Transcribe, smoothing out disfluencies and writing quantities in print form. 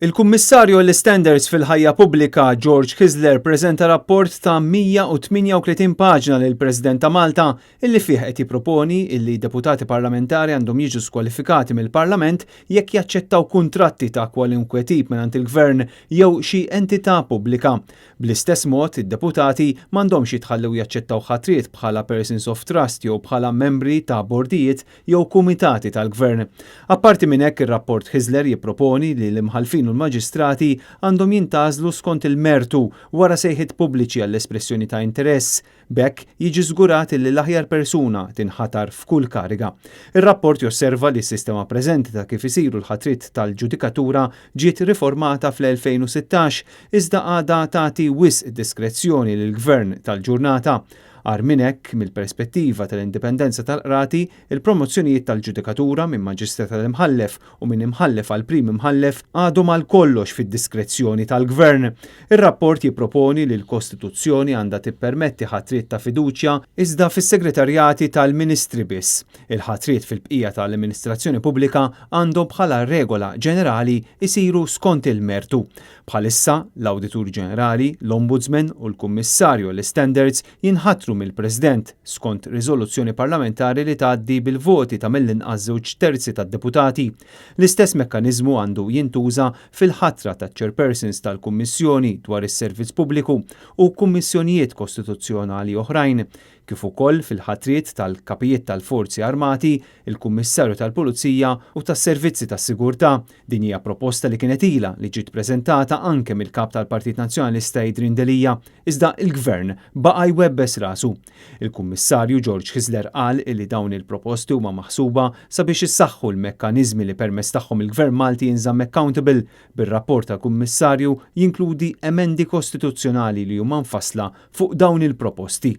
Il-Kummissarju għall-Istandards fil-Ħajja Pubblika George Hyzler preżenta rapport ta' 138 paġna lill-President ta' Malta illi fih qed jipproponi illi deputati parlamentari għandhom jiġu skwalifikati mill-Parlament jekk jaċċettaw kuntratti ta' kwalunkwe tip mingħand il-Gvern jew xi entità pubblika. Bl-istess mod, id-deputati m'għandhomx jitħallew jaċċettaw ħatriet bħala persons of trust jew bħala membri ta' bordijiet jew kumitati tal-Gvern. Apparti minn hekk, ir-rapport Hyzler jipproponi li l-imħallfin u l-maġistrati għandhom jintgħażlu skont il-mertu wara sejħiet pubbliċi għall-espressjoni ta' interess. B'hekk jiġi żgurat li l-aħjar persuna tinħatar f'kull kariga. Ir-rapport josserva li s-sistema preżenti ta' kif isiru l-ħatriet tal-ġudikatura ġiet riformata fl-2016 iżda għadha tagħti wisq diskrezzjoni lill-Gvern tal-ġurnata. Agħar minn hekk, mill-perspettiva tal-indipendenza tal-qrati, il-promozzjonijiet tal-ġudikatura minn maġistrat għal imħallef u minn imħallef għal prim imħallef għadhom għal kollox fid-diskrezzjoni tal-Gvern. Ir-rapport jipproponi li l-Kostituzzjoni għandha tippermetti ħatriet ta' fiduċja iżda fis-segretarjati tal-Ministri biss. Il-ħatriet fil-bqija tal-amministrazzjoni pubblika għandhom bħala regola ġenerali isiru skont il-mertu. Bħalissa, l-Awditur Ġenerali, l-Ombudsman u l-Kummissarju għall-Istandards jinħatru mill-President skont riżoluzzjoni parlamentari li tgħaddi bil-voti ta' mill-inqas 2/3 tad-deputati. L-istess mekkaniżmu għandu jintuża fil-ħatra taċ-chairpersons tal-Kummissjoni dwar is-Servizz Pubbliku u kummissjonijiet kostituzzjonali oħrajn, kif ukoll fil-ħatriet tal-kapijiet tal-Forzi Armati, il-Kummissarju tal-Pulizija u tas-Servizzi tas-Sigurtà. Din hija proposta li kienet ilha li ġiet preżentata anke mill-Kap tal-Partit Nazzjonalista Adrian Delia, iżda il-Gvern baqa' jwebbes rasu. Il-Kummissarju George Hyzler qal illi dawn il-proposti huma maħsuba sabiex issaħħu l-mekkaniżmi li permezz tagħhom il-Gvern Malti jinżamm accountable, bir-rapport tal-Kummissarju jinkludi emendi kostituzzjonali li huma mfassla fuq dawn il-proposti.